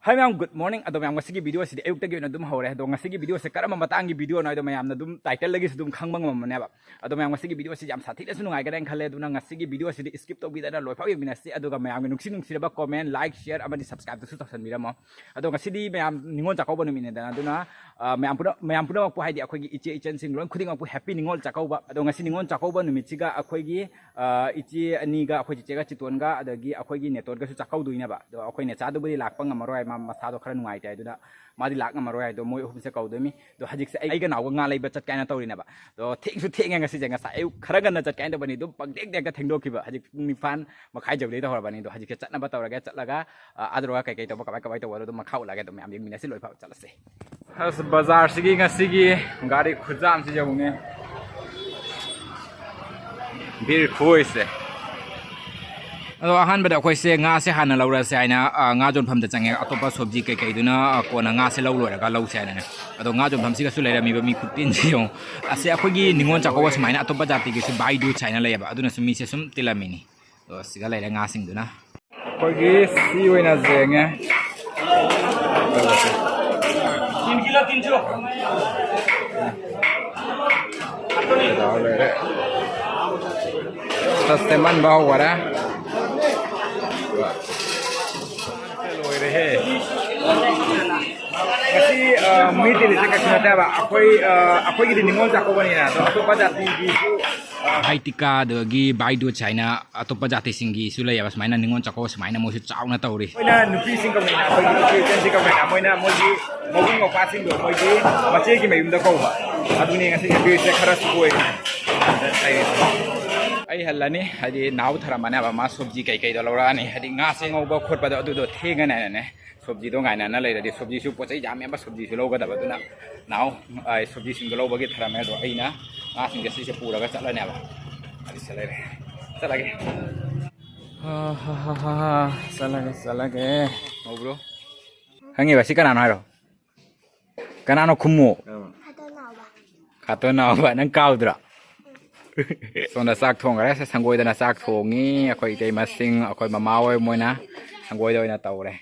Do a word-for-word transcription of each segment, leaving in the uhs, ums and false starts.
Hi ꯃꯌꯥꯝ, good morning. ꯑꯗꯣ ꯃꯌꯥꯝ, ꯉꯁꯤꯒꯤ video ꯁꯤꯗꯤ ꯑꯌꯨꯛꯇꯒꯤ ꯑꯣꯏꯅ ꯑꯗꯨꯝ ꯍꯧꯔꯦ꯫ ꯑꯗꯣ ꯉꯁꯤꯒꯤ video ꯁꯦ ꯀꯔꯝꯕ ꯃꯇꯥꯡꯒꯤ video ꯅꯣ ꯍꯥꯏꯗꯣ ꯃꯌꯥꯝꯅ ꯑꯗꯨꯝ title ꯗꯒꯤꯁꯨ ꯑꯗꯨꯝ ꯈꯪꯕ ꯉꯝꯃꯝꯃꯅꯦꯕ꯫ ꯑꯗꯣ ꯃꯌꯥꯝ, ꯉꯁꯤꯒꯤ video ꯁꯤ ꯌꯥꯝ ꯁꯥꯊꯤꯅꯁꯨ ꯅꯨꯡꯉꯥꯏꯒꯅꯦꯅ ꯈꯜꯂꯦ꯫ ꯑꯗꯨꯅ ꯉꯁꯤꯒꯤ video ꯁꯤꯗꯤ skip ꯇꯧꯕꯤꯗꯅ ꯂꯣꯏꯐꯥꯎ ꯌꯦꯡꯃꯤꯟꯅꯁꯤ꯫ ꯑꯗꯨꯒ ꯃꯌꯥꯝꯒꯤ ꯅꯨꯡꯁꯤ ꯅꯨꯡꯁꯤꯔꯕ comment, like, share ꯑꯃꯗꯤ subscribe ꯇꯨꯁꯨ ꯇꯧꯁꯟꯕꯤꯔꯝꯃꯣ꯫ ꯑꯗꯣ ꯉꯁꯤꯗꯤ ꯃꯌꯥꯝ ꯅꯤꯉꯣꯜ ꯆꯥꯛꯀꯧꯕ ꯅꯨꯃꯤꯠꯅꯤꯗꯅ, ꯑꯗꯨꯅ, ꯑ, ꯃꯌꯥꯝ ꯄꯨꯝꯅ-, ꯃꯌꯥꯝ ꯄꯨꯝꯅꯃꯛꯄꯨ, ꯍꯥꯏꯗꯤ ꯑꯩꯈꯣꯏꯒꯤ ꯏꯆꯦ ꯏꯆꯟꯁꯤꯡ ꯂꯣꯏ ꯈꯨꯗꯤꯡꯃꯛꯄꯨ happy ꯅꯤꯉꯣꯜ ꯆꯥꯛꯀꯧꯕ꯫ ꯑꯗꯣ ꯉꯁꯤ ꯅꯤꯉꯣꯜ ꯆꯥꯛꯀꯧꯕ ꯅꯨꯃꯤꯠꯁꯤꯒ ꯑꯩꯈꯣꯏꯒꯤ ꯑ, ꯏꯆꯦ ꯑꯅꯤꯒ, ꯑꯩꯈꯣꯏ ꯆꯤꯆꯦꯒ ꯆꯤꯇꯣꯟꯒ, ꯑꯗꯒꯤ ꯑꯩꯈꯣꯏꯒꯤ ꯅꯦꯇꯣꯟꯒꯁꯨ ꯆꯥꯛꯀꯧꯗꯣꯏꯅꯦꯕ꯫ ꯑꯗꯣ ꯑꯩꯈꯣꯏ ꯅꯦꯆꯥꯗꯨꯕꯨꯗꯤ ꯂꯥꯛꯄ ꯉꯝꯃꯔꯣꯏ, ꯃꯥ ꯃꯁꯥꯗꯣ ꯈꯔ ꯅꯨꯡꯉꯥꯏꯇꯦ, ꯑꯗꯨꯅ ꯃꯥꯗꯤ ꯂꯥꯛ ꯉꯝꯃꯔꯣꯏ ꯍꯥꯏꯗꯣ, ꯃꯣꯏ ꯑꯍꯨꯝꯁꯦ ꯀꯧꯗꯣꯏꯃꯤ꯫ ꯑꯗꯣ ꯍꯧꯖꯤꯛꯁꯦ ꯑꯩꯒ ꯅꯥꯎꯒ ꯉꯥ ꯂꯩꯕ ꯆꯠꯀꯦ ꯍꯥꯏꯅ ꯇꯧꯔꯤꯅꯦꯕ꯫ ꯑꯗꯣ ꯊꯦꯡꯁꯨ ꯊꯦꯡꯉꯦ ꯉꯁꯤꯁꯦ, ꯉꯁꯥꯏ ꯑꯌꯨꯛ ꯈꯔ ꯉꯟꯅ ꯆꯠꯀꯦ ꯍꯥꯏꯅ ꯇꯧꯕꯅꯤ, ꯑꯗꯨꯝ ꯄꯪꯇꯦꯛ ꯇꯦꯛꯇ ꯊꯦꯡꯗꯣꯛꯈꯤꯕ꯫ ꯍꯧꯖꯤꯛ ꯄꯨꯡ ꯅꯤꯄꯥꯟ ꯃꯈꯥꯏ ꯌꯧꯗꯩ ꯇꯧꯍꯧꯔꯕꯅꯤ꯫ ꯑꯗꯣ ꯍꯧꯖꯤꯛꯁꯦ ꯆꯠꯅꯕ ꯇꯧꯔꯒꯦ, ꯆꯠꯂꯒ, ꯑ, ꯑꯗꯨꯒ ꯀꯩꯀꯩ ꯇꯧꯕ, ꯀꯃꯥꯏ ꯀꯃꯥꯏ ꯇꯧꯕ, ꯑꯗꯨꯝ ꯃꯈꯥ ꯎꯠꯂꯛꯑꯒꯦ꯫ ꯑꯗꯨꯝ ꯃꯌꯥꯝ ꯌꯦꯡꯃꯤꯟꯅꯁꯤ ꯂꯣꯏ ꯐꯥꯎ ꯆꯠꯂꯁꯦ꯫ ꯑꯁ, ꯕꯖꯥꯔꯁꯤꯒꯤ ꯉꯁꯤꯒꯤ ꯒꯥꯔꯤ ꯈꯨꯖꯥꯝꯁꯤ ꯌꯦꯡꯉꯨꯅꯦ꯫ ꯚꯤꯔ ꯈꯨꯑꯣꯏꯁꯦ꯫ ꯑꯗꯣ ꯑꯍꯥꯟꯕꯗ ꯑꯩꯈꯣꯏꯁꯦ ꯉꯥꯁꯦ ꯍꯥꯟꯅ ꯂꯧꯔꯁꯦ ꯍꯥꯏꯅ, ꯑ, ꯉꯥ ꯌꯣꯟꯐꯝꯗ ꯆꯪꯉꯦ꯫ ꯑꯇꯣꯞꯄ ꯁꯣꯕꯖꯤ ꯀꯩꯀꯩꯗꯨꯅ, ꯑ, ꯀꯣꯟꯅ ꯉꯥꯁꯦ ꯂꯧ ꯂꯣꯏꯔꯒ ꯂꯧꯁꯦ ꯍꯥꯏꯅꯅꯦ꯫ ꯑꯗꯣ ꯉꯥ ꯌꯣꯟꯐꯝꯁꯤꯒꯁꯨ ꯂꯩꯔꯝꯃꯤꯕ ꯃꯤ ꯈꯨꯇꯤꯟꯁꯤ ꯌꯦꯡꯉꯨ꯫ ꯑꯁꯦ ꯑꯩꯈꯣꯏꯒꯤ ꯅꯤꯉꯣꯜ ꯆꯥꯛꯀꯧꯕ ꯁꯨꯃꯥꯏꯅ ꯑꯇꯣꯞꯄ ꯖꯥꯇꯤꯒꯤꯁꯨ ꯚꯥꯏ ꯗꯨꯖ ꯍꯥꯏꯅ ꯂꯩꯌꯦꯕ꯫ ꯑꯗꯨꯅꯁꯨ ꯃꯤꯁꯦ ꯁꯨꯝ ꯇꯤꯜꯂꯝꯃꯤꯅꯤ꯫ ꯑꯗꯣ ꯁꯤꯒ ꯂꯩꯔꯦ ꯉꯥꯁꯤꯡꯗꯨꯅ꯫ ꯑꯩꯈꯣꯏꯒꯤ ꯁꯤ ꯑꯣꯏꯅ ꯌꯦꯡꯉꯦ꯫ ꯂꯣꯏꯔꯦ꯫ ꯁꯦꯝꯍꯟꯕ ꯍꯧꯈꯔꯦ꯫ ꯂꯣꯏꯔꯦꯍꯦ꯫ ꯉꯁꯤ, ꯑ, ꯃꯤ ꯇꯤꯜꯂꯤꯁꯦ ꯀꯩꯁꯨ ꯅꯠꯇꯦꯕ꯫ ꯑꯩꯈꯣꯏ, ꯑ, ꯑꯩꯈꯣꯏꯒꯤꯗꯤ ꯅꯤꯉꯣꯜ ꯆꯥꯛꯀꯧꯕꯅꯤꯅ, ꯑꯗꯣ ꯑꯇꯣꯞꯄ ꯖꯥꯇꯤꯒꯤꯁꯨ, ꯑ, ꯚꯥꯏ ꯇꯤꯀꯥ ꯑꯗꯒꯤ ꯚꯥꯏ ꯗꯨꯖ ꯍꯥꯏꯅ ꯑꯇꯣꯞꯄ ꯖꯥꯇꯤꯁꯤꯡꯒꯤꯁꯨ ꯂꯩꯌꯦꯕ, ꯁꯨꯃꯥꯏꯅ ꯅꯤꯉꯣꯜ ꯆꯥꯛꯀꯧꯕ ꯁꯨꯃꯥꯏꯅ ꯃꯣꯏꯁꯨ ꯆꯥꯎꯅ ꯇꯧꯔꯤ꯫ ꯃꯣꯏꯅ ꯅꯨꯄꯤꯁꯤꯡ ꯀꯧꯅꯩꯅ, ꯑꯩꯈꯣꯏꯒꯤ ꯏꯆꯦ ꯏꯆꯟꯁꯤꯡ ꯀꯧꯅꯩꯅ, ꯃꯣꯏꯅ ꯃꯣꯏꯒꯤ ꯃꯕꯨꯡ ꯃꯧꯄ꯭ꯋꯥꯁꯤꯡꯗꯣ ꯃꯣꯏꯒꯤ ꯃꯆꯦꯒꯤ ꯃꯌꯨꯝꯗ ꯀꯧꯕ, ꯑꯗꯨꯅꯤ ꯉꯁꯤ ꯅꯨꯄꯤꯁꯦ ꯈꯔ ꯁꯣꯏ꯫ ꯑꯩ ꯍꯜꯂꯅꯤ, ꯍꯥꯏꯗꯤ ꯅꯥꯎ ꯊꯔꯝꯃꯅꯦꯕ, ꯃꯥ ꯁꯣꯕꯖꯤ ꯀꯩꯀꯩꯗꯣ ꯂꯧꯔꯛꯑꯅꯤ, ꯍꯥꯏꯗꯤ ꯉꯥꯁꯦ ꯉꯧꯕ ꯈꯣꯠꯄꯗꯣ ꯑꯗꯨꯗꯣ ꯊꯦꯡꯉꯅꯦꯅꯅꯦ꯫ ꯁꯣꯕꯖꯤꯗꯣ ꯉꯥꯏꯅꯅ ꯂꯩꯔꯗꯤ, ꯁꯣꯕꯖꯤꯁꯨ ꯄꯣꯠ ꯆꯩ ꯌꯥꯝꯃꯦꯕ, ꯁꯣꯕꯖꯤꯁꯨ ꯂꯧꯒꯗꯕ, ꯑꯗꯨꯅ ꯅꯥꯎ, ꯑ, ꯁꯣꯕꯖꯤꯁꯤꯡꯗꯣ ꯂꯧꯕꯒꯤ ꯊꯔꯝꯃꯦ꯫ ꯑꯗꯣ ꯑꯩꯅ ꯉꯥꯁꯤꯡꯁꯦ ꯁꯤꯁꯦ ꯄꯨꯔꯒ ꯆꯠꯂꯅꯦꯕ꯫ ꯑꯗꯨ ꯁꯤ ꯂꯩꯔꯦ, ꯆꯠꯂꯒꯦ꯫ ꯍꯥ, ꯍꯥ, ꯍꯥ, ꯍꯥ, ꯍꯥ꯫ ꯆꯠꯂꯒꯦ, ꯆꯠꯂꯒꯦ꯫ ꯉꯧꯕ꯭ꯔꯣ? ꯈꯪꯉꯤꯕ? ꯁꯤ ꯀꯅꯥꯅꯣ ꯍꯥꯏꯔꯣ? ꯀꯅꯥꯅꯣ ꯈꯨꯝꯃꯨ? ꯈꯥꯇꯣꯟ ꯅꯥꯎꯕ꯫ ꯈꯥꯇꯣꯟ ꯅꯥꯎꯕ, ꯅꯪ ꯀꯥꯎꯗ꯭ꯔꯣ? ꯁꯣꯝꯗ ꯆꯥꯛ ꯊꯣꯡꯈ꯭ꯔꯦ꯫ ꯁꯦ, ꯁꯪꯒꯣꯏꯗꯅ ꯆꯥꯛ ꯊꯣꯡꯉꯤ꯫ ꯑꯩꯈꯣꯏ ꯏꯇꯩꯃꯁꯤꯡ, ꯑꯩꯈꯣꯏ ꯃꯃꯥ ꯍꯣꯏ, ꯃꯣꯏꯅ ꯁꯪꯒꯣꯏꯗ ꯑꯣꯏꯅ ꯇꯧꯔꯦ꯫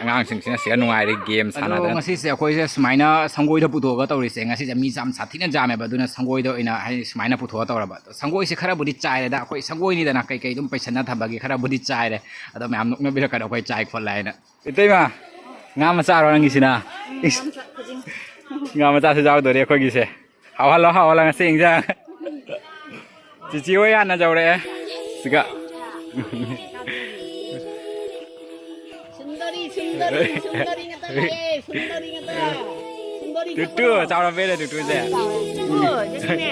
ꯑꯉꯥꯡꯁꯤꯡꯁꯤꯅ ꯁꯤꯗ ꯅꯨꯡꯉꯥꯏꯔꯦ, ꯒꯦꯝ ꯑꯗꯣ ꯁꯥꯟꯅꯗꯅ꯫ ꯉꯁꯤꯁꯦ ꯑꯩꯈꯣꯏꯁꯦ ꯁꯨꯃꯥꯏꯅ ꯁꯪꯒꯣꯏꯗ ꯄꯨꯊꯣꯛꯑꯒ ꯇꯧꯔꯤꯁꯦ, ꯉꯁꯤꯁꯦ ꯃꯤ ꯌꯥꯝ ꯁꯥꯊꯤꯅ ꯌꯥꯝꯃꯦꯕ, ꯑꯗꯨꯅ ꯁꯪꯒꯣꯏꯗ ꯑꯣꯏꯅ ꯍꯥꯏꯗꯤ ꯁꯨꯃꯥꯏꯅ ꯄꯨꯊꯣꯛꯑ ꯇꯧꯔꯕ꯫ ꯑꯗꯣ ꯁꯪꯒꯣꯏꯁꯦ ꯈꯔꯕꯨꯗꯤ ꯆꯥꯏꯔꯦꯗ, ꯑꯩꯈꯣꯏ ꯁꯪꯒꯣꯏꯅꯤꯗꯅ ꯀꯩꯀꯩ ꯑꯗꯨꯝ ꯄꯩꯁꯟꯅ ꯊꯝꯕꯒꯤ ꯈꯔꯕꯨꯗꯤ ꯆꯥꯏꯔꯦ꯫ ꯑꯗꯣ ꯃꯌꯥꯝ ꯅꯣꯛꯅꯕꯤꯔꯛꯀꯅꯣ ꯑꯩꯈꯣꯏ ꯆꯥꯏ ꯈꯣꯠꯂꯦ ꯍꯥꯏꯅ꯫ ꯏꯇꯩꯃ, ꯉꯥ ꯃꯆꯥꯔꯣ ꯅꯪꯒꯤꯁꯤꯅ? ꯏꯁ, ꯉꯥ ꯃꯆꯥꯁꯨ ꯌꯥꯎꯗꯣꯔꯤ ꯑꯩꯈꯣꯏꯒꯤꯁꯦ꯫ ꯍꯥꯎꯍꯜꯂꯣ, ꯍꯥꯎꯍꯜꯂꯣ ꯉꯁꯤ ꯏꯟꯖꯥꯡ꯫ ꯆꯤꯆꯤ ꯍꯣꯏ ꯍꯥꯟꯅ ꯌꯧꯔꯛꯑꯦ꯫ ꯁꯤꯒ꯫ ꯁꯨꯟꯗꯔꯤ, ꯁꯨꯟꯗꯔꯤ, ꯁꯨꯟꯗꯔꯤ ꯉꯥꯛꯇ ꯂꯩꯌꯦ, ꯁꯨꯟꯗꯔꯤ ꯉꯥꯛꯇ꯫ ꯁꯨꯟꯗꯔꯤ ꯇꯨꯇꯨ, ꯉꯥꯛꯇ꯫ ꯆꯥꯎꯔꯝꯃꯦꯅꯦ ꯇꯨꯇꯨꯁꯦ꯫ ꯇꯨꯇꯨ, ꯌꯦꯡꯉꯨꯅꯦ꯫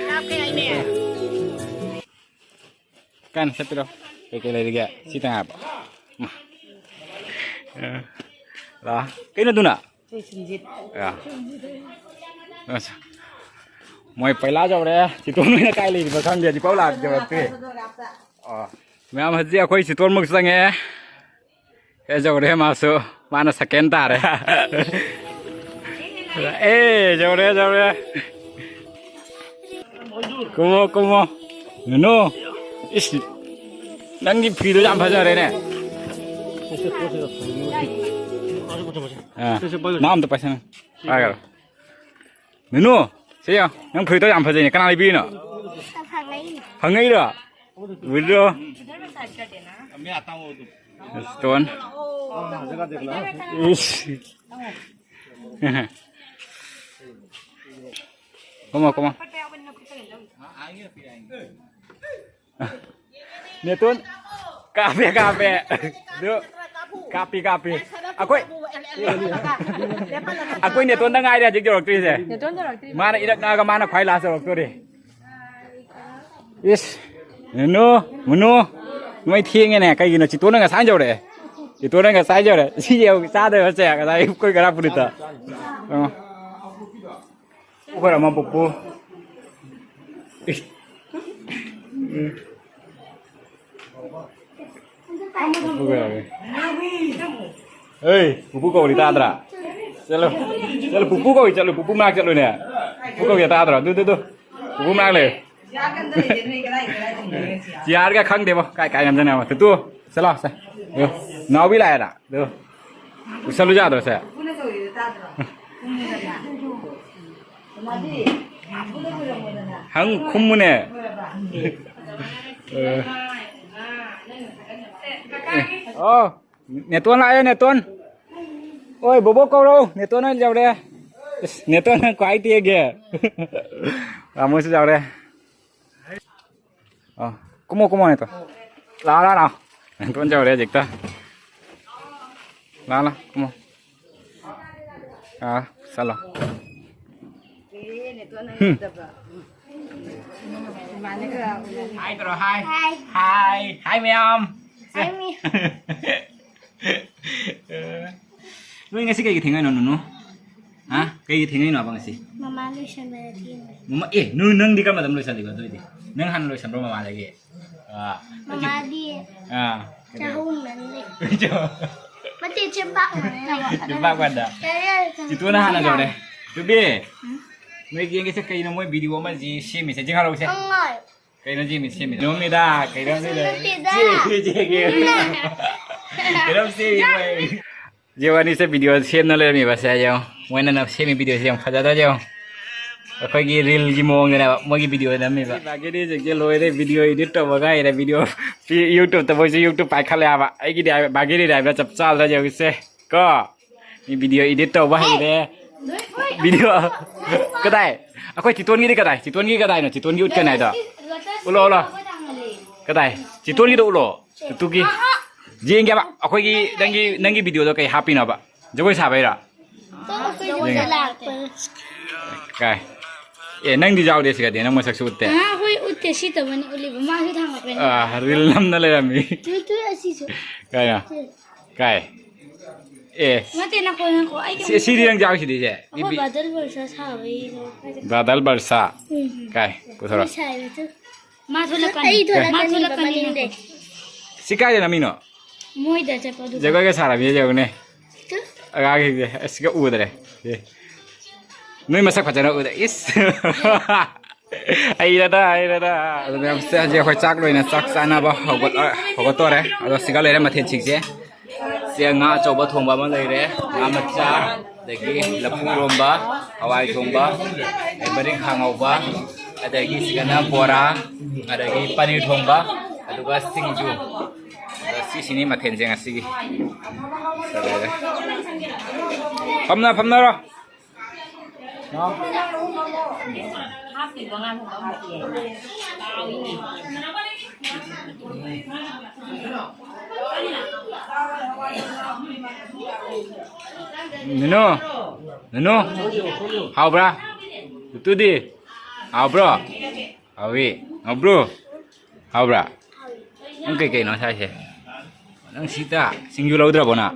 ꯀꯥꯞꯀꯦ ꯍꯥꯏꯅꯦ꯫ ꯀꯥꯏꯅ ꯆꯠꯄꯤꯔꯣ꯫ ꯀꯩꯀꯩ ꯂꯩꯔꯤꯒꯦ? ꯁꯤ ꯇꯉꯥꯏꯕ꯫ ꯂꯥ꯫ ꯀꯩꯅꯣ ꯑꯗꯨꯅ? ꯁꯤ ꯁꯤꯟꯖꯤꯠ꯫ ꯑ꯫ ꯑꯁ꯫ ꯃꯣꯏ ꯄꯩꯂꯥ ꯌꯧꯔꯦ꯫ ꯆꯤꯇꯣꯟ ꯍꯣꯏꯅ ꯀꯥꯏ ꯂꯩꯔꯤꯕ ꯈꯪꯗꯦ꯫ ꯍꯧꯖꯤꯛꯐꯥꯎ ꯂꯥꯛꯇꯦ꯫ ꯑ꯫ ꯃꯌꯥꯝ ꯍꯧꯖꯤꯛ ꯑꯩꯈꯣꯏ ꯆꯤꯇꯣꯟꯃꯛ ꯆꯪꯉꯛꯑꯦ꯫ ꯑꯦ ꯌꯧꯔꯦ ꯃꯥꯁꯨ꯫ ꯃꯥꯅ ꯁꯦꯀꯦꯟ ꯇꯥꯔꯦ꯫ ꯑꯦ ꯌꯧꯔꯦ, ꯌꯧꯔꯦ꯫ ꯀꯨꯝꯃꯣ, ꯀꯨꯝꯃꯣ꯫ ꯅꯨꯅꯨ꯫ ꯏꯁ꯫ ꯅꯪꯒꯤ ꯐꯤꯗꯣ ꯌꯥꯝ ꯐꯖꯔꯦꯅꯦ꯫ ꯑꯥ, ꯅꯥ ꯑꯝꯇ ꯄꯥꯏꯁꯟ-, ꯄꯥꯏꯈꯔꯣ꯫ ꯅꯨꯅꯨ, ꯁꯤ ꯌꯦꯡꯉꯣ꯫ ꯅꯪ ꯐꯨꯔꯤꯠꯇꯣ ꯌꯥꯝ ꯐꯖꯩꯅꯦ꯫ ꯀꯅꯥ ꯂꯩꯕꯤꯔꯤꯅꯣ? ꯐꯪꯉꯛꯏꯅꯦ꯫ ꯐꯪꯉꯛꯏꯔꯣ? ꯎꯗ꯭ꯔꯣ? ꯁ꯭ꯇꯣꯟ꯫ ꯏꯁ꯫ ꯀꯨꯝꯃꯣ, ꯀꯨꯝꯃꯣ꯫ ꯅꯦꯇꯣꯟ ꯀꯥꯞꯄꯦ, ꯀꯥꯞꯄꯦ꯫ ꯑꯗꯨ ꯀꯥꯞꯄꯤ, ꯀꯥꯞꯄꯤ꯫ ꯑꯩꯈꯣꯏ, ꯑꯩꯈꯣꯏ ꯅꯦꯇꯣꯟꯗ ꯉꯥꯏꯔꯦ ꯍꯧꯖꯤꯛ ꯌꯧꯔꯛꯇ꯭ꯔꯤꯁꯦ꯫ ꯅꯦꯇꯣꯟ ꯌꯧꯔꯛꯇ꯭ꯔꯤ꯫ ꯃꯥꯅ ꯏꯔꯛ ꯅꯛꯑꯒ ꯃꯥꯅ ꯈ꯭ꯋꯥꯏ ꯂꯥꯁ ꯌꯧꯔꯛꯇꯣꯔꯤ꯫ ꯏꯁ, ꯅꯨꯅꯨ, ꯃꯨꯅꯨ, ꯅꯣꯏ ꯊꯦꯡꯉꯦꯅꯦ꯫ ꯀꯩꯒꯤꯅꯣ? ꯆꯤꯇꯣꯟꯅ ꯉꯁꯥꯏ ꯌꯧꯔꯛꯑꯦ꯫ ꯆꯤꯇꯣꯟꯅ ꯉꯁꯥꯏ ꯌꯧꯔꯛꯑꯦ꯫ ꯁꯤ ꯌꯧ ꯆꯥꯗꯣꯏꯕ ꯆꯦ ꯉꯁꯥꯏ ꯑꯩꯈꯣꯏ ꯈꯔ ꯄꯨꯔꯤꯇ꯫ ꯑ꯫ ꯑꯩꯈꯣꯏ ꯑꯃ ꯄꯨꯄꯨ꯫ ꯏꯁ꯫ ꯎꯝ꯫ ꯄꯨꯄꯨ ꯀꯧꯔꯦ꯫ ꯑꯦ, ꯄꯨꯄꯨ ꯀꯧꯔꯤ ꯇꯥꯗ꯭ꯔꯥ? ꯆꯠꯂꯣ꯫ ꯆꯠꯂꯣ, ꯄꯨꯄꯨ ꯀꯧꯔꯤ, ꯆꯠꯂꯣ, ꯄꯨꯄꯨ ꯃꯅꯥꯛ ꯆꯠꯂꯨꯅꯦ꯫ ꯄꯨꯄꯨ ꯀꯧꯔꯤ ꯇꯥꯗ꯭ꯔꯣ? ꯑꯗꯨ, ꯑꯗꯨ, ꯑꯗꯨ꯫ ꯄꯨꯄꯨ ꯃꯅꯥꯛ ꯂꯩ꯫ ꯆꯤꯌꯥꯔꯒ ꯈꯪꯗꯦꯕꯣ꯫ ꯀꯥꯏ, ꯀꯥꯏ ꯉꯝꯖꯅꯕ꯫ Two, two. ꯆꯠꯂꯣ, ꯁꯦ꯫ ꯑꯗꯨ, ꯅꯥꯎꯕꯤ ꯂꯥꯛꯑꯦꯗ꯫ ꯑꯗꯨ꯫ ꯎꯁꯜꯂꯨ ꯌꯥꯗ꯭ꯔꯣ ꯁꯦ? ꯍꯪ ꯈꯨꯝꯃꯨꯅꯦ꯫ ꯑꯣ, ꯅꯦꯇꯣꯟ ꯂꯥꯛꯑꯦ, ꯅꯦꯇꯣꯟ꯫ ꯑꯣꯏ, ꯕꯣꯕꯣꯛ ꯀꯧꯔꯣ, ꯅꯦꯇꯣꯟ ꯑꯣꯏꯅ ꯌꯧꯔꯦ꯫ ꯏꯁ, ꯅꯦꯇꯣꯟ ꯈ꯭ꯋꯥꯏ ꯇꯦꯛꯒꯦ꯫ ꯔꯥꯃꯣꯁꯨ ꯌꯧꯔꯦ꯫ ꯑꯣ, ꯀꯨꯝꯃꯣ, ꯀꯨꯝꯃꯣ, ꯅꯦꯇꯣꯟ꯫ ꯂꯥꯛꯑꯣ, ꯂꯥꯛꯑꯣ, ꯂꯥꯛꯑꯣ꯫ ꯅꯦꯇꯣꯟ ꯌꯧꯔꯦ ꯍꯧꯖꯤꯛꯇ꯫ ꯂꯥꯛꯑꯣ, ꯂꯥꯛꯑꯣ, ꯀꯨꯝꯃꯣ꯫ ꯑꯥ, ꯆꯠꯂꯣ꯫ ꯍꯥꯏ ꯇꯧꯔꯣ, ꯍꯥꯏ꯫ ꯍꯥꯏ꯫ ꯍꯥꯏ꯫ ꯍꯥꯏ ꯃꯌꯥꯝ꯫ ꯍꯥꯏ ꯃꯤ꯫ ꯅꯣꯏ ꯉꯁꯤ ꯀꯩꯒꯤ ꯊꯦꯡꯉꯛꯏꯅꯣ, ꯅꯨꯅꯨ? ꯍꯥ? ꯀꯩꯒꯤ ꯊꯦꯡꯉꯛꯏꯅꯣꯕ ꯉꯁꯤ? ꯃꯃꯥ ꯂꯣꯏꯁꯟꯕꯗ ꯊꯦꯡꯉꯦ꯫ ꯃꯃꯥ, ꯑꯦ, ꯅꯨ-, ꯅꯪꯗꯤ ꯀꯔꯝꯕ ꯃꯇꯝꯗ ꯂꯣꯏꯁꯜꯂꯤꯕ ꯑꯗꯨꯏꯗꯤ? ꯅꯪ ꯍꯥꯟꯅ ꯂꯣꯏꯁꯟꯕ꯭ꯔꯣ ꯃꯃꯥꯗꯒꯤ? ꯑꯥ꯫ ꯃꯃꯥꯗꯤ ꯑꯥ꯫ ꯆꯍꯨꯝ ꯅꯪꯗꯦ꯫ ꯅꯠꯇꯦ, ꯆꯦꯕꯥꯛ ꯃꯥꯟꯅꯩ꯫ ꯆꯦꯕꯥꯛ ꯃꯥꯟꯅ꯫ ꯀꯔꯤ ꯍꯥꯏꯔꯦ? ꯆꯤꯇꯨꯅ ꯍꯥꯟꯅ ꯇꯧꯔꯦ꯫ ꯇꯨꯕꯤ, ꯎꯝ? ꯅꯣꯏ ꯌꯦꯡꯒꯦꯁꯦ ꯀꯩꯅꯣ ꯃꯣꯏ ꯚꯤꯗꯤꯑꯣ ꯑꯃ ꯖꯤ ꯁꯦꯝꯃꯤꯁꯦ? ꯆꯤꯡꯍꯜꯂꯧꯁꯦ꯫ ꯈꯪꯉꯣꯏ꯫ ꯀꯩꯅꯣ ꯁꯦꯝꯃꯤ, ꯁꯦꯝꯃꯤ? ꯅꯣꯝꯃꯤꯗ, ꯀꯩꯅꯣꯝꯅꯤꯗ꯫ ꯅꯠꯇꯦꯗ꯫ ꯆꯦ, ꯆꯦ, ꯆꯦ, ꯀꯩꯅꯣꯝ ꯁꯦꯝꯃꯤ ꯃꯣꯏ꯫ ꯖꯦ ꯋꯥꯅꯤꯁꯦ ꯚꯤꯗꯤꯑꯣ ꯁꯦꯝꯅ ꯂꯩꯔꯝꯃꯤꯕ ꯁꯦ ꯌꯦꯡꯉꯣ꯫ ꯃꯣꯏꯅ ꯅꯝ-, ꯁꯦꯝꯃꯤ ꯚꯤꯗꯤꯑꯣꯁꯦ ꯌꯥꯝ ꯐꯖꯗ꯭ꯔꯥ ꯌꯦꯡꯉꯣ꯫ ꯑꯩꯈꯣꯏꯒꯤ ꯔꯤꯜꯒꯤ ꯃꯑꯣꯡꯗꯅꯦꯕ ꯃꯣꯏꯒꯤ ꯚꯤꯗꯤꯑꯣ ꯅꯝꯃꯤꯕ꯫ ꯚꯥꯒꯤꯅꯤꯁꯤꯡꯁꯦ ꯂꯣꯏꯔꯦ, ꯚꯤꯗꯤꯑꯣ ꯏꯗꯤꯠ ꯇꯧꯕꯒ ꯍꯩꯔꯦ, ꯚꯤꯗꯤꯑꯣ ꯄꯤ-, ꯌꯨꯇ꯭ꯌꯨꯕꯇ ꯃꯣꯏꯁꯨ ꯌꯨꯇ꯭ꯌꯨꯕ ꯄꯥꯏꯈꯠꯂꯦ ꯍꯥꯏꯕ꯫ ꯑꯩꯒꯤꯗꯤ ꯍꯥꯏꯕ, ꯚꯥꯒꯤꯅꯤꯗꯤ ꯍꯥꯏꯕ ꯆꯞ ꯆꯥꯗ꯭ꯔꯥ ꯌꯦꯡꯉꯨꯁꯦ ꯀꯣ꯫ ꯃꯤ ꯚꯤꯗꯤꯑꯣ ꯏꯗꯤꯠ ꯇꯧꯕ ꯍꯩꯔꯦ꯫ ꯚꯤꯗꯤꯑꯣ ꯀꯗꯥꯏ? ꯑꯩꯈꯣꯏ ꯆꯤꯇꯣꯟꯒꯤꯗꯤ ꯀꯗꯥꯏ? ꯆꯤꯇꯣꯟꯒꯤ ꯀꯗꯥꯏꯅꯣ? ꯆꯤꯇꯣꯟꯒꯤ ꯎꯠꯀꯅꯤ ꯍꯥꯏꯗꯣ? ꯎꯠꯂꯣ, ꯎꯠꯂꯣ꯫ ꯀꯗꯥꯏ? ꯆꯤꯇꯣꯟꯒꯤꯗꯣ ꯎꯠꯂꯣ꯫ ꯇꯨꯀꯤ꯫ ꯌꯦꯡꯒꯦꯕ꯫ ꯑꯩꯈꯣꯏꯒꯤ ꯅꯪꯒꯤ, ꯅꯪꯒꯤ ꯚꯤꯗꯤꯑꯣꯗꯣ ꯀꯩ ꯍꯥꯞꯄꯤꯅꯣꯕ? ꯖꯒꯣꯏ ꯁꯥꯕꯩꯔꯣ? ꯖꯒꯣꯏ ꯌꯦꯡꯒꯦ꯫ ꯂꯥꯛꯄ꯫ ꯀꯥꯏ? ꯑꯦ, ꯅꯪꯗꯤ ꯌꯥꯎꯗꯦ ꯁꯤꯒꯗꯤ, ꯅꯪ ꯃꯁꯛꯁꯨ ꯎꯠꯇꯦ꯫ ꯑꯥ, ꯍꯣꯏ, ꯎꯠꯇꯦ, ꯁꯤ ꯇꯧꯕꯅꯤ ꯎꯠꯂꯤꯕ, ꯃꯥꯁꯨ ꯊꯥꯡꯒꯠꯄꯅꯤ꯫ ꯑꯥ, ꯔꯤꯜ ꯅꯝꯅ ꯂꯩꯔꯝꯃꯤ꯫ ꯇꯨ, ꯇꯨ, ꯑꯁꯤꯁꯨ꯫ ꯀꯥꯏꯅ? ꯁꯤ꯫ ꯀꯥꯏ? ꯑꯦ꯫ ꯅꯠꯇꯦ, ꯅꯈꯣ, ꯅꯈꯣ, ꯑꯩꯒꯤ ꯁꯤ-, ꯁꯤꯗꯤ ꯅꯪ ꯌꯥꯎꯁꯤꯗꯤ ꯁꯦ꯫ ꯑꯩꯈꯣꯏ ꯕ꯭ꯔꯥꯗꯔ ꯕꯔꯁꯥ ꯁꯥꯕꯒꯤꯗꯣ꯫ ꯕ꯭ꯔꯥꯗꯔ ꯕꯔꯁꯥ꯫ ꯎꯝ꯫ ꯀꯥꯏ? ꯄꯨꯊꯣꯔꯛꯑꯣ꯫ ꯁꯤ ꯁꯥꯏꯕꯗꯨ꯫ ꯃꯥ ꯊꯣꯛꯂꯛꯀꯅꯤ꯫ ꯑꯩ ꯊꯣꯛꯂꯛꯀꯅꯤꯕ ꯃꯥ ꯊꯣꯛꯂꯛꯀꯅꯤ, ꯃꯅꯤꯡꯗꯩ꯫ ꯅꯈꯣ꯫ ꯁꯤ ꯀꯥꯏꯗ ꯅꯝꯃꯤꯅꯣ? ꯃꯣꯏꯗ ꯆꯠꯄꯗꯨ꯫ ꯖꯒꯣꯏꯒ ꯁꯥꯔꯝꯃꯤ ꯌꯦꯡꯉꯨꯅꯦ꯫ ꯇꯨ꯫ ꯑꯉꯥꯡꯁꯤꯡꯁꯦ ꯑꯁꯤꯒ ꯎꯗ꯭ꯔꯦ꯫ ꯑꯦ꯫ ꯅꯣꯏ ꯃꯁꯛ ꯐꯖꯅ ꯎꯗ꯭ꯔꯦ꯫ ꯏꯁ꯫ ꯍꯩꯔꯗ, ꯍꯩꯔꯗ꯫ ꯑꯗꯨ ꯃꯌꯥꯝꯁꯦ ꯍꯧꯖꯤꯛ ꯑꯩꯈꯣꯏ ꯆꯥꯛ ꯂꯣꯏꯅ ꯆꯥꯛ ꯆꯥꯅꯕ ꯍꯧꯒꯠ-, ꯍꯧꯒꯠꯇꯣꯔꯦ꯫ ꯑꯗꯣ ꯁꯤꯒ ꯂꯩꯔꯦ ꯃꯊꯦꯜꯁꯤꯡꯁꯦ꯫ ꯁꯦ, ꯉꯥ ꯑꯆꯧꯕ ꯊꯣꯡꯕ ꯑꯃ ꯂꯩꯔꯦ, ꯉꯥ ꯃꯆꯥ, ꯑꯗꯒꯤ ꯂꯐꯨ ꯏꯔꯣꯝꯕ, ꯍꯋꯥꯏ ꯊꯣꯡꯕ, ꯑꯗꯩ ꯃꯔꯤꯡꯈꯥ ꯉꯧꯕ, ꯑꯗꯒꯤ ꯁꯤꯗꯅ ꯕꯣꯔꯥ, ꯑꯗꯒꯤ ꯄꯅꯤꯔ ꯊꯣꯡꯕ, ꯑꯗꯨꯒ ꯁꯤꯡꯖꯨ꯫ ꯑꯗꯣ ꯁꯤꯁꯤꯅꯤ ꯃꯊꯦꯜꯁꯦ ꯉꯁꯤꯒꯤ꯫ ꯐꯝꯅ ꯐꯝꯅꯔꯣ꯫ ꯅꯨꯅꯨ, ꯅꯨꯅꯨ, ꯍꯥꯎꯕ꯭ꯔꯥ? ꯇꯨꯇꯨꯗꯤ? ꯍꯥꯎꯕ꯭ꯔꯣ? ꯍꯥꯎꯏ꯫ ꯍꯥꯎꯕ꯭ꯔꯣ? ꯍꯥꯎꯕ꯭ꯔꯥ? ꯅꯪ ꯀꯩꯀꯩꯅꯣ ꯁꯥꯏꯁꯦ? ꯅꯪ ꯁꯤꯇ ꯁꯤꯡꯖꯨ ꯂꯧꯗ꯭ꯔꯕꯣ ꯅꯪ?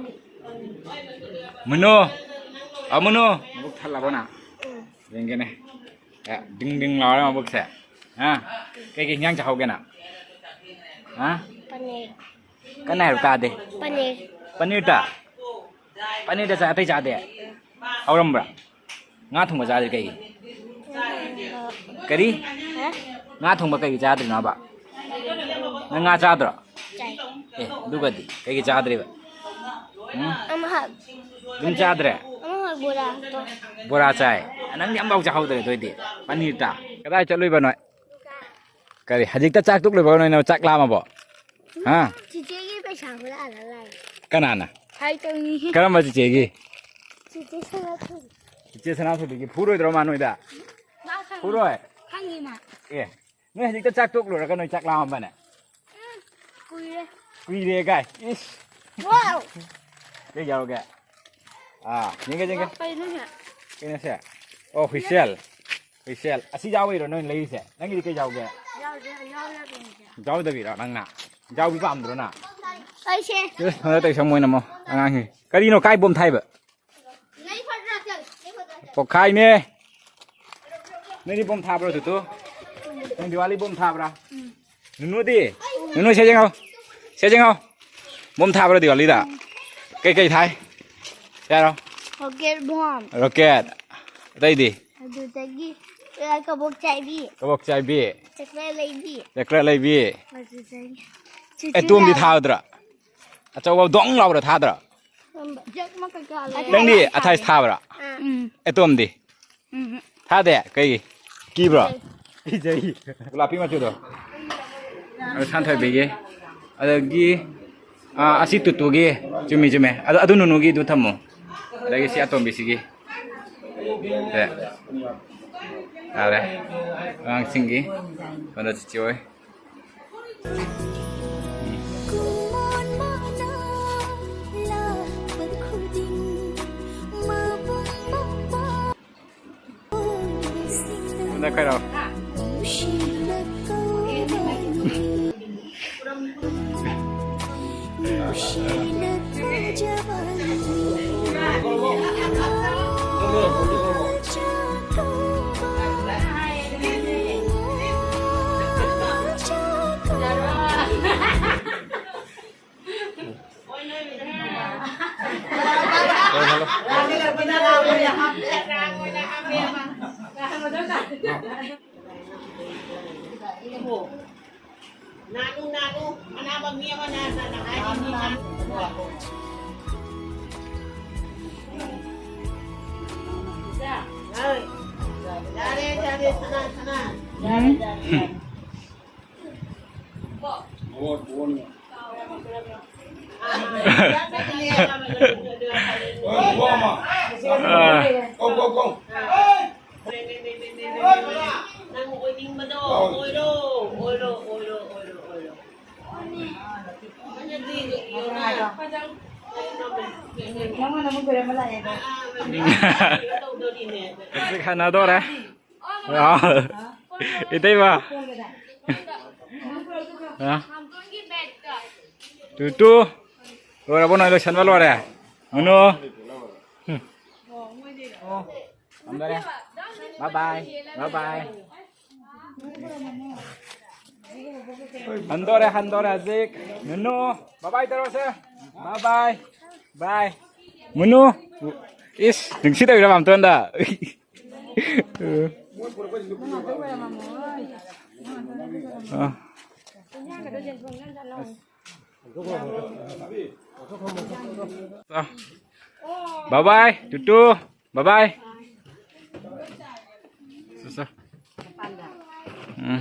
ꯃꯨꯅꯨ! ꯑ, ꯃꯨꯅꯨ! ꯃꯕꯨꯛ ꯊꯜꯂꯕꯣ ꯅꯪ? ꯌꯦꯡꯒꯦꯅꯦ꯫ ꯑꯦ, ꯗꯤꯡ ꯗꯤꯡ ꯂꯥꯎꯔꯦ ꯃꯕꯨꯛꯁꯦ꯫ ꯍꯥ? ꯀꯩꯀꯩ ꯏꯟꯖꯥꯡ ꯆꯥꯍꯧꯒꯦ ꯅꯪ? ꯍꯥ? ꯄꯅꯤꯔ꯫ ꯀꯟꯅ ꯍꯥꯏꯔꯨ ꯇꯥꯗꯦ꯫ ꯄꯅꯤꯔ꯫ ꯄꯅꯤꯔꯇ? ꯄꯅꯤꯔꯇ ꯆꯥ-, ꯑꯇꯩ ꯆꯥꯗꯦ? ꯍꯥꯎꯔꯝꯕ꯭ꯔꯥ? ꯉꯥ ꯊꯣꯡꯕ ꯆꯥꯗ꯭ꯔꯤ ꯀꯩꯒꯤ? ꯉꯥ ꯊꯣꯡꯕ꯫ ꯀꯔꯤ? ꯍꯥ? ꯉꯥ ꯊꯣꯡꯕ ꯀꯩꯒꯤ ꯆꯥꯗ꯭ꯔꯤꯅꯣꯕ? ꯅꯪ ꯉꯥ ꯆꯥꯗ꯭ꯔꯣ? ꯆꯥꯏ꯫ ꯑꯦ, ꯑꯗꯨꯒꯗꯤ ꯀꯩꯒꯤ ꯆꯥꯗ꯭ꯔꯤꯕ? ꯎꯝ? ꯑꯃꯈꯛ꯫ ꯑꯗꯨꯝ ꯆꯥꯗ꯭ꯔꯦ? ꯑꯃꯈꯛ ꯕꯣꯔꯥꯗꯣ꯫ ꯕꯣꯔꯥ ꯆꯥꯏ? ꯅꯪꯗꯤ ꯑꯝꯐꯥꯎ ꯆꯥꯍꯧꯗ꯭ꯔꯦ ꯑꯗꯨꯑꯣꯏꯗꯤ꯫ ꯄꯅꯤꯔꯇ? ꯀꯗꯥꯏ ꯆꯠꯂꯨꯏꯕ ꯅꯣꯏ? ꯀꯔꯤ? ꯍꯧꯖꯤꯛꯇ ꯆꯥꯛ ꯇꯣꯛ ꯂꯣꯏꯕꯒ ꯅꯣꯏꯅ ꯆꯥꯛ ꯂꯥꯝꯃꯕꯣ? ꯍꯥ? ꯆꯤꯆꯦꯒꯤ ꯄꯩꯁꯥ ꯍꯨꯔꯥꯜꯂ ꯂꯥꯛꯑꯦ꯫ ꯀꯅꯥꯅ? ꯍꯥꯏ ꯇꯧꯅꯤ꯫ ꯀꯔꯝꯕ ꯆꯤꯆꯦꯒꯤ? ꯆꯤꯆꯦ ꯁꯅꯥꯊꯣꯏ꯫ ꯆꯤꯆꯦ ꯁꯅꯥꯊꯣꯏꯕꯤꯒꯤ ꯐꯨꯔꯣꯏꯗ꯭ꯔꯣ ꯃꯥ ꯅꯣꯏꯗ? ꯃꯥ ꯈꯪꯉꯤ꯫ ꯐꯨꯔꯣꯏ? ꯈꯪꯉꯤ ꯃꯥ꯫ ꯑꯦ, ꯅꯣꯏ ꯍꯧꯖꯤꯛꯇ ꯆꯥꯛ ꯇꯣꯛ ꯂꯣꯏꯔꯒ ꯅꯣꯏ ꯆꯥꯛ ꯂꯥꯝꯃꯝꯕꯅꯦ? ꯎꯝ, ꯀꯨꯏꯔꯦ꯫ ꯀꯨꯏꯔꯦ ꯀꯥꯏ? ꯏꯁ! ꯋꯥꯎ! ꯀꯩ ꯌꯥꯎꯔꯒꯦ? ꯑꯥ, ꯌꯦꯡꯒꯦ, ꯌꯦꯡꯒꯦ꯫ ꯀꯩꯅꯣꯅꯦ? ꯀꯩꯅꯣꯁꯦ? ꯑꯣ, ꯍꯨꯏꯁꯦꯜ꯫ ꯍꯨꯏꯁꯦꯜ꯫ ꯑꯁꯤ ꯌꯥꯎꯕꯩꯔꯣ ꯅꯣꯏꯅ ꯂꯩꯔꯤꯁꯦ? ꯅꯪꯒꯤꯗꯤ ꯀꯩ ꯌꯥꯎꯒꯦ? ꯌꯥꯎꯗꯦ, ꯌꯥꯎꯗꯦ, ꯌꯥꯎꯗꯦ꯫ ꯌꯥꯎꯗꯕꯤꯔꯣ ꯅꯪꯅ? ꯌꯥꯎꯕꯤ ꯄꯥꯝꯗ꯭ꯔꯣ ꯅꯪ? ꯑꯩꯁꯦ꯫ ꯏꯁ, ꯐꯖꯅ ꯇꯧꯁꯪ ꯃꯣꯏꯅ ꯑꯃꯨꯛ ꯑꯉꯥꯡꯁꯤꯡ꯫ ꯀꯔꯤꯅꯣ ꯀꯥꯏ ꯕꯣꯝ ꯊꯥꯏꯕ? ꯄꯣꯛꯈꯥꯏꯅꯦ꯫ ꯅꯪꯗꯤ ꯕꯣꯝ ꯊꯥꯕ꯭ꯔꯣ, ꯇꯨꯇꯨ? ꯅꯪ ꯗꯤꯋꯥꯂꯤ ꯕꯣꯝ ꯊꯥꯕ꯭ꯔꯥ? ꯎꯝ꯫ ꯅꯨꯅꯨꯗꯤ? ꯅꯨꯅꯨ, ꯁꯦ ꯌꯦꯡꯉꯣ꯫ ꯁꯦ ꯌꯦꯡꯉꯣ꯫ ꯕꯣꯝ ꯊꯥꯕ꯭ꯔꯣ ꯗꯤꯋꯥꯂꯤꯗ? ꯀꯩꯀꯩ ꯊꯥꯏ? ꯌꯥꯔꯣ? Rocket bomb. ꯔꯣꯀꯦꯠ꯫ ꯑꯇꯩꯗꯤ? ꯑꯗꯨꯗꯒꯤ, ꯑ, ꯀꯕꯣꯛ ꯆꯥꯏꯕꯤ꯫ ꯀꯕꯣꯛ ꯆꯥꯏꯕꯤ꯫ ꯆꯀ꯭ꯔ ꯂꯩꯕꯤ꯫ ꯆꯀ꯭ꯔ ꯂꯩꯕꯤ꯫ ꯑꯗꯨꯗꯒꯤ ꯑꯦꯇꯣꯝꯗꯤ ꯆꯨꯆꯨ ꯊꯥꯗ꯭ꯔꯥ? ꯑꯆꯧꯕ ꯗꯣꯡ ꯂꯥꯎꯕꯗꯣ ꯊꯥꯗ꯭ꯔꯣ? ꯖꯛ ꯑꯃ ꯀꯩꯀꯥ ꯂꯩ꯫ ꯅꯪꯗꯤ ꯑꯊꯥꯏꯁ ꯊꯥꯕ꯭ꯔꯥ? ꯎꯝ꯫ ꯑꯦꯇꯣꯝꯗꯤ? ꯎꯝ꯫ ꯊꯥꯗꯦ? ꯀꯩꯒꯤ? ꯀꯤꯕ꯭ꯔꯣ? ꯀꯤꯖꯩ꯫ ꯒꯣꯂꯥꯄꯤ ꯃꯆꯨꯗꯣ꯫ ꯑꯗꯨ ꯁꯥꯟꯊꯣꯏꯕꯤꯒꯤ꯫ ꯑꯗꯒꯤ, ꯑꯥ, ꯑꯁꯤ ꯇꯨꯇꯨꯒꯤ꯫ ꯆꯨꯝꯃꯤ, ꯆꯨꯝꯃꯤ꯫ ꯑꯗꯨ, ꯑꯗꯨ ꯅꯨꯅꯨꯒꯤꯗꯨ ꯊꯝꯃꯣ꯫ ꯑꯗꯒꯤ ꯁꯤ ꯑꯇꯣꯝꯕꯤꯁꯤꯒꯤ꯫ ꯁꯦ꯫ ꯌꯥꯔꯦ꯫ ꯑꯉꯥꯡꯁꯤꯡꯒꯤ꯫ ꯁꯣꯝꯗ ꯆꯤꯆꯦ ꯍꯣꯏ꯫ ꯍꯟꯗꯛ ꯈꯔ꯫ ꯅꯥꯅꯨ, ꯅꯥꯅꯨ, ꯑꯅꯥꯕ ꯃꯤ ꯑꯃꯅ ꯍꯥꯟꯅ ꯍꯥꯏꯔꯤ, ꯃꯤ ꯅꯥꯅꯨ꯫ ꯌꯥꯔꯦ, ꯌꯥꯔꯦ, ꯁꯅꯥ, ꯁꯅꯥ꯫ ꯌꯥꯔꯦ, ꯌꯥꯔꯦ, ꯌꯥꯔꯦ꯫ ꯅꯪ ꯑꯣꯏꯅꯤꯡꯕꯗꯣ ꯑꯣꯏꯔꯣ, ꯑꯣꯏꯔꯣ, ꯑꯣꯏꯔꯣ, ꯑꯣꯏꯔꯣ, ꯑꯣꯏꯔꯣ꯫ ꯅꯪꯉꯣꯟꯗ ꯑꯃꯨꯛ ꯈꯣꯏꯔꯝꯕ ꯂꯥꯛꯑꯦ꯫ ꯍꯧꯖꯤꯛ ꯍꯟꯅꯗꯣꯔꯦ꯫ ꯑꯥ꯫ ꯏꯇꯩꯃ꯫ ꯑꯥ꯫ Two two. ꯂꯣꯏꯔꯕꯣ ꯅꯣꯏ? ꯂꯣꯏꯁꯟꯕ ꯂꯣꯏꯔꯦ? ꯃꯅꯨ꯫ ꯍꯝ꯫ ꯊꯝꯖꯔꯦ꯫ Bye bye꯫ Bye bye꯫ ꯍꯟꯗꯣꯔꯦ, ꯍꯟꯗꯣꯔꯦ ꯍꯧꯖꯤꯛ꯫ ꯅꯨꯅꯨ꯫ Bye bye ꯇꯧꯔꯁꯦ꯫ Bye bye꯫ Bye꯫ ꯃꯨꯅꯨ꯫ ꯏꯁ, ꯅꯨꯡꯁꯤꯗꯕꯤꯔ ꯃꯥꯝꯇꯣꯟꯗ? ꯑ꯫ ꯕꯥꯏ ꯕꯥꯏ, ꯇꯨꯇꯨ, ꯕꯥꯏ ꯕꯥꯏ꯫ ꯁꯦ, ꯁꯦ꯫ ꯎꯝ꯫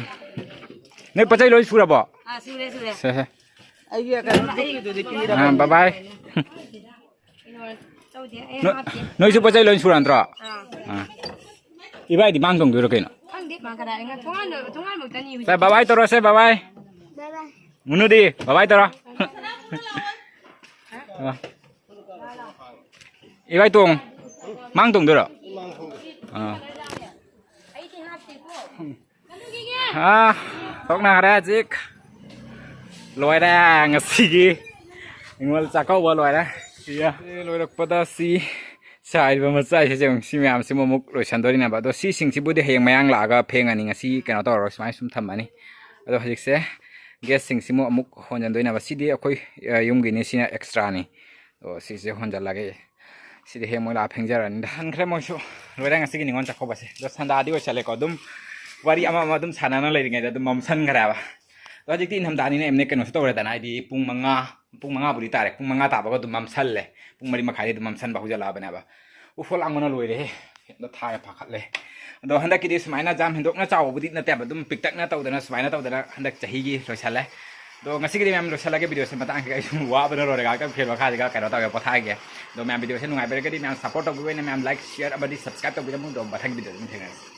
ꯅꯣꯏ ꯄꯣꯠ ꯆꯩ ꯂꯣꯏ ꯁꯨꯔꯕꯣ? ꯑꯥ, ꯁꯨꯔꯦ, ꯁꯨꯔꯦ꯫ ꯁꯦ, ꯁꯦ꯫ ꯑꯩꯒꯤ ꯀꯩꯅꯣ ꯇꯨꯄꯤꯗꯨꯗꯤ ꯄꯤꯔꯕꯅꯦ꯫ ꯑꯥ, ꯕꯥꯏ ꯕꯥꯏ꯫ ꯀꯩꯅꯣ ꯇꯧꯗꯦ, ꯑꯩ ꯅꯣ-, ꯍꯥꯞꯇꯦ꯫ ꯅꯣꯏꯁꯨ ꯄꯣꯠ ꯆꯩ ꯂꯣꯏ ꯁꯨꯔ ꯅꯠꯇ꯭ꯔꯣ? ꯑꯥ꯫ ꯑꯥ꯫ ꯏꯕꯥꯏꯗꯤ ꯃꯥꯡ ꯇꯣꯡꯗꯣꯏꯔꯣ ꯀꯩꯅꯣ? ꯈꯪꯗꯦ, ꯃꯥ ꯀꯗꯥꯏ, ꯊꯣꯡꯒꯥꯟꯗ, ꯊꯣꯡꯒꯥꯟꯃꯛꯇꯅꯤ ꯁꯦ, ꯍꯧꯖꯤꯛ꯫ ꯕꯥꯏ ꯕꯥꯏ ꯇꯧꯔꯣ, ꯁꯦ, ꯕꯥꯏ ꯕꯥꯏ꯫ ꯕꯥꯏ ꯕꯥꯏ꯫ ꯃꯨꯅꯨꯗꯤ, ꯕꯥꯏ ꯕꯥꯏ ꯇꯧꯔꯣ꯫ ꯑꯥ꯫ ꯏꯕꯥꯏ ꯇꯣꯡ-, ꯃꯥꯡ ꯇꯣꯡꯗꯣꯏꯔꯣ? ꯑꯥ꯫ ꯑꯥ, ꯊꯣꯛꯅꯈ꯭ꯔꯦ ꯍꯧꯖꯤꯛ꯫ ꯂꯣꯏꯔꯦ ꯉꯁꯤꯒꯤ ꯅꯤꯉꯣꯜ ꯆꯥꯛꯀꯧꯕ ꯂꯣꯏꯔꯦ꯫ ꯁꯤ ꯂꯣꯏꯔꯛꯄꯗ ꯁꯤ ꯆꯥꯏꯔꯤꯕ ꯃꯆꯥꯁꯤꯁꯦ ꯑꯃꯨꯛ, ꯁꯤ ꯃꯌꯥꯝꯁꯤꯃꯨꯛ ꯑꯃꯨꯛ ꯂꯣꯏꯁꯟꯗꯣꯏꯅꯦꯕ꯫ ꯑꯗꯣ ꯁꯤꯁꯤꯡꯁꯤꯕꯨꯗꯤ ꯍꯌꯦꯡ ꯃꯌꯥꯡ ꯂꯥꯛꯑꯒ ꯐꯦꯡꯉꯅꯤ꯫ ꯉꯁꯤ ꯀꯩꯅꯣ ꯇꯧꯔꯔꯣꯏ, ꯁꯨꯃꯥꯏꯅ ꯁꯨꯝ ꯊꯝꯃꯅꯤ꯫ ꯑꯗꯣ ꯍꯧꯖꯤꯛꯁꯦ ꯒꯦꯁꯁꯤꯡꯁꯤꯃꯨꯛ ꯑꯃꯨꯛ ꯍꯣꯟꯖꯟꯗꯣꯏꯅꯦꯕ꯫ ꯁꯤꯗꯤ ꯑꯩꯈꯣꯏ, ꯑ, ꯌꯨꯝꯒꯤꯅꯤ, ꯁꯤꯅ ꯑꯦꯛꯁꯇ꯭ꯔꯥꯅꯤ꯫ ꯑꯗꯣ ꯁꯤꯁꯦ ꯍꯣꯟꯖꯜꯂꯒꯦ꯫ ꯁꯤꯗꯤ ꯍꯦꯛ ꯃꯣꯏ ꯂꯥꯛꯑ ꯐꯦꯡꯖꯔꯅꯤꯗ꯫ ꯍꯟꯈ꯭ꯔꯦ ꯃꯣꯏꯁꯨ꯫ ꯂꯣꯏꯔꯦ ꯉꯁꯤꯒꯤ ꯅꯤꯉꯣꯜ ꯆꯥꯛꯀꯧꯕꯁꯦ꯫ ꯑꯗꯣ ꯁꯟꯗꯥꯗꯤ ꯑꯣꯏꯁꯜꯂꯦꯀꯣ꯫ ꯑꯗꯨꯝ ꯋꯥꯔꯤ ꯑꯃ ꯑꯃ ꯑꯗꯨꯝ ꯁꯥꯟꯅꯅ ꯂꯩꯔꯤꯉꯩꯗ ꯑꯗꯨꯝ ꯃꯝꯁꯟꯈ꯭ꯔꯦꯕ꯫ ꯑꯗꯣ ꯍꯧꯖꯤꯛꯇꯤ ꯏꯪꯊꯝꯊꯥꯅꯤꯅ ꯑꯦꯝꯅꯦ ꯀꯩꯅꯣꯁꯨ ꯇꯧꯔꯦꯗꯅ, ꯍꯥꯏꯗꯤ ꯄꯨꯡ ꯃꯉꯥ, ꯄꯨꯡ ꯃꯉꯥꯕꯨꯗꯤ ꯇꯥꯔꯦ꯫ ꯄꯨꯡ ꯃꯉꯥ ꯇꯥꯕꯒ ꯑꯗꯨꯝ ꯃꯝꯁꯜꯂꯦ꯫ ꯄꯨꯡ ꯃꯔꯤ ꯃꯈꯥꯏꯗꯤ ꯑꯗꯨꯝ ꯃꯝꯁꯟꯕ ꯍꯧꯖꯤꯜꯂꯛꯑꯕꯅꯦꯕ꯫ ꯎꯐꯣꯜ ꯂꯥꯡꯕꯅ ꯂꯣꯏꯔꯦꯍꯦ꯫ ꯐꯦꯟꯗꯣ ꯊꯥꯔ ꯐꯥꯈꯠꯂꯦ꯫ ꯑꯗꯣ ꯍꯟꯗꯛꯀꯤꯗꯤ ꯁꯨꯃꯥꯏꯅ ꯌꯥꯝ ꯍꯦꯟꯗꯣꯛꯅ ꯆꯥꯎꯕꯕꯨꯗꯤ ꯅꯠꯇꯦꯕ, ꯑꯗꯨꯝ ꯄꯤꯛꯇꯛꯅ ꯇꯧꯗꯅ ꯁꯨꯃꯥꯏꯅ ꯇꯧꯗꯅ ꯍꯟꯗꯛ ꯆꯍꯤꯒꯤ ꯂꯣꯏꯁꯜꯂꯦ꯫ ꯑꯗꯣ ꯉꯁꯤꯒꯤꯗꯤ ꯃꯌꯥꯝ ꯂꯣꯏꯁꯜꯂꯒꯦ, ꯚꯤꯗꯤꯑꯣꯁꯦ ꯃꯇꯥꯡꯁꯤꯒ ꯑꯩ ꯁꯨꯝ ꯋꯥꯕꯅ ꯂꯣꯏꯔꯦ, ꯉꯥꯏꯍꯥꯛꯇꯪ ꯐꯦꯟ ꯃꯈꯥꯁꯤꯒ ꯀꯩꯅꯣ ꯇꯧꯔꯒ ꯄꯣꯊꯥꯒꯦ꯫ ꯑꯗꯣ ꯃꯌꯥꯝ ꯚꯤꯗꯤꯑꯣꯁꯦ ꯅꯨꯡꯉꯥꯏꯕꯤꯔꯒꯗꯤ ꯃꯌꯥꯝ ꯁꯞꯄꯣꯔꯠ ꯇꯧꯕꯤꯕ ꯑꯣꯏꯅ ꯃꯌꯥꯝ ꯂꯥꯏꯛ, ꯁꯤꯌꯔ ꯑꯃꯗꯤ ꯁꯕꯁꯀ꯭ꯔꯥꯏꯕ ꯇꯧꯕꯤꯔꯝꯃꯨ꯫ ꯑꯗꯣ ꯃꯊꯪꯒꯤ ꯚꯤꯗꯤꯑꯣꯗ ꯑꯗꯨꯝ ꯊꯦꯡꯅꯔꯁꯤ꯫